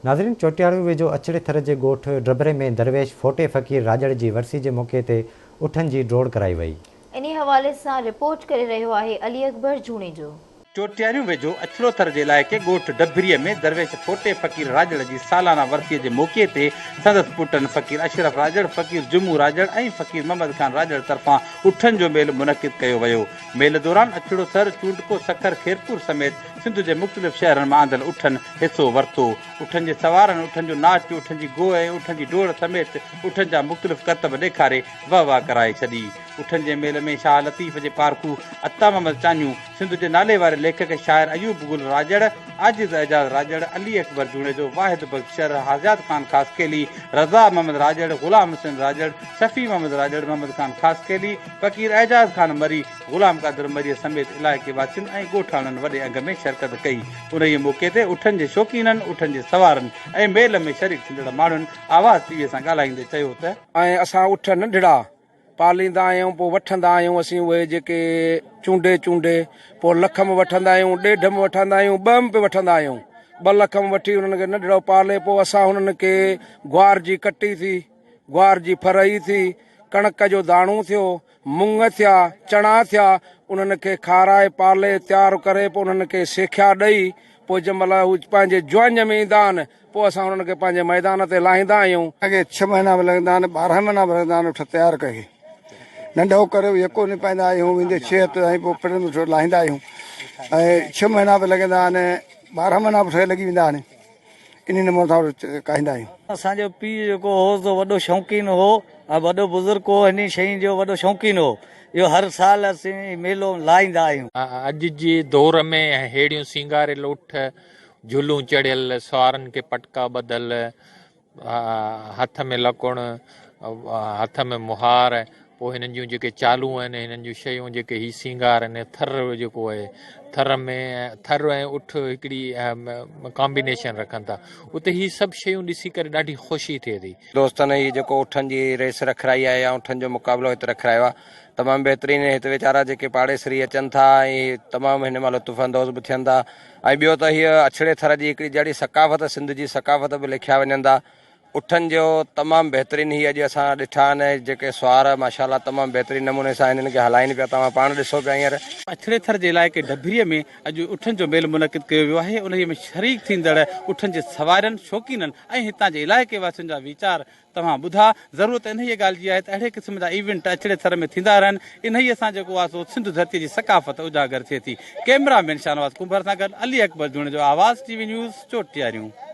ناظرين چوٽياريون ويجهو اڇڙي ٿر جي ڳوٺ ڊڀري ۾ درويش ڦوٽي فقير راڄڙ جي ورسي جي موقعي تي اٺن جي ڊوڙ ڪرائي وئي. انهي حوالي سان رپورٽ ڪري رهيو آهي علي اڪبر جوڻيجو. چوٽياريون ويجهو اڇڙو ٿر جي علائقي ڳوٺ ڊڀري ۾ درويش ڦوٽي فقير راڄڙ جي سالانه ورسي جي موقعي تي سندس پٽن فقير اشرف راڄڙ، فقير جمعو راڄڙ ۽ فقير محمد خان راڄڙ طرفان اٺن جو ميل منعقد ڪيو ويو. ميل دوران اڇڙو ٿر، چونڊڪو، سکر، خيرپور سميت سنڌ جي مختلف شهرن مان آندل اٺن حصو ورتو. اٺن جي سوارن اٺن جو ناچ، اٺن جي گوء ۽ اٺن جي ڊوڙ سميت اٺن جا مختلف ڪرتب ڏيکاري وهه واه ڪرائي ڇڏي. اٺن جي ميل ۾ شاهه لطيف جي پارکو عطا محمد چانيو، سنڌ جي نالي واري ليکڪ شاعر ايوب گل راڄڙ، عاجز اعجاز راڄڙ، علي اڪبر جوڻيجو، واحد بخش شر، حاجات خان خاصخيلي، رضا محمد راڄڙ، غلام حسين راڄڙ، شفيع محمد راڄڙ، محمد خان خاصخيلي، فقير اعجاز خان مري، غلام قادر مريء سميت علائقي واسين ۽ ڳوٺاڻن وڏي انگ ۾ شرڪت ڪئي. انهيء موقعي تي اٺن جي شوقينن، اٺن جي سوارن ۽ ميل ۾ شريڪ ٿيندڙ ماڻهن آواز ٽي وي سان ڳالهائيندي چيو ته. ۽ اسان اٺ ننڍڙا پاليندا آهيون پوء وٺندا آهيون اسين اهي جيڪي چونڊي چونڊي پوء لک م وٺندا آهيون ڏيڍ م وٺندا آهيون ٻه م به وٺندا آهيون ٻه لک م وٺي انهن کي ننڍڙو پالي پوء اسان انهن کي گوار جي ڪٽي ٿي گوار جي ڦرهي ٿي ڪڻڪ جو داڻو ٿيو مڱ ٿيا، چڻا ٿيا، انهن کي کارائي پالي تيار ڪري پوء انهن کي سيکيا ڏئي پوء جنهن مهل هو پنهنجي جوانيء ۾ ايندا آهن پوء اسان انهن کي پنهنجي ميدان تي لاهيندا آهيون. اسان کي ڇهه مهينا به لڳندا آهن، 12 مهينا به لڳندا آهن اٺ تيار ڪري ننڍو ڪري يڪو نپائيندا آهيون ويندي ڇهه هفتي تائين پوء پڙن ۾ لاهيندا آهيون ۽ ڇهه مهينا به لڳندا آهن 12 مهينا به اٺ کي لڳي ويندا آهن. انهي نموني سان ڪاهيندا آهيون. اسان جو پيء جيڪو هو سو وڏو شوقين هو ۽ وڏو بزرگ هو انهي شين جو وڏو شوقين هو اهو هر سال اسين ميلو لائيندا آهيون. اڄ جي دور ۾ ههڙيون سينگاريل اٺ، جهولون چڙهيل، سوارن کي پٽڪا ٻڌل، هٿ ۾ لڪڻ، هٿ ۾ مهار، پوء هنن جون جيڪي چالون آهن، هنن جون شيون جيڪي هي سينگار آهن، ٿر جيڪو آهي، ٿر ۾ ٿر ۽ اٺ هڪڙي ڪامبينيشن رکن ٿا، اتي هي سڀ شيون ڏسي ڪري ڏاڍي خوشي ٿئي ٿي. دوستن هي جيڪو اٺن جي ريس رکرائي آهي يا اٺن جو مقابلو هت رکرايو آهي تمام بهترين هت ويچارا جيڪي پاڙيسري اچن ٿا ۽ تمام هن مان لطف اندوز به ٿين ٿا ۽ ٻيو ته هيء اڇڙي ٿر جي هڪڙي جهڙي ثقافت سنڌ جي ثقافت به ليکيا وڃن ٿا اٺن جو تمام بهترين هي اڄ اسان ڏٺا آهن جيڪي سوار ماشاء الله تمام بهترين نموني سان هنن کي هلائين پيا توهان پاڻ ڏسو پيا هينئر. اڇڙي ٿر جي علائقي ڊڀري ۾ اڄ اٺن جو ميل منعقد ڪيو ويو آهي انهي ۾ شريڪ ٿيندڙ اٺن جي سوارين، شوقينن ۽ هتان جي علائقي واسين جا ويچار توهان ٻڌا، ضرورت انهيء ڳالهه جي آهي ته اهڙي قسم جا ايونٽ اڇڙي ٿر ۾ ٿيندا رهن، انهيء سان جيڪو آهي سو سنڌ ڌرتيء جي ثقافت اجاگر ٿئي ٿي. ڪئميرا مين شاهنواز ڪنڀر سان گڏ Ali Akbar Junejo, Awaz T V news, Chotiariyon.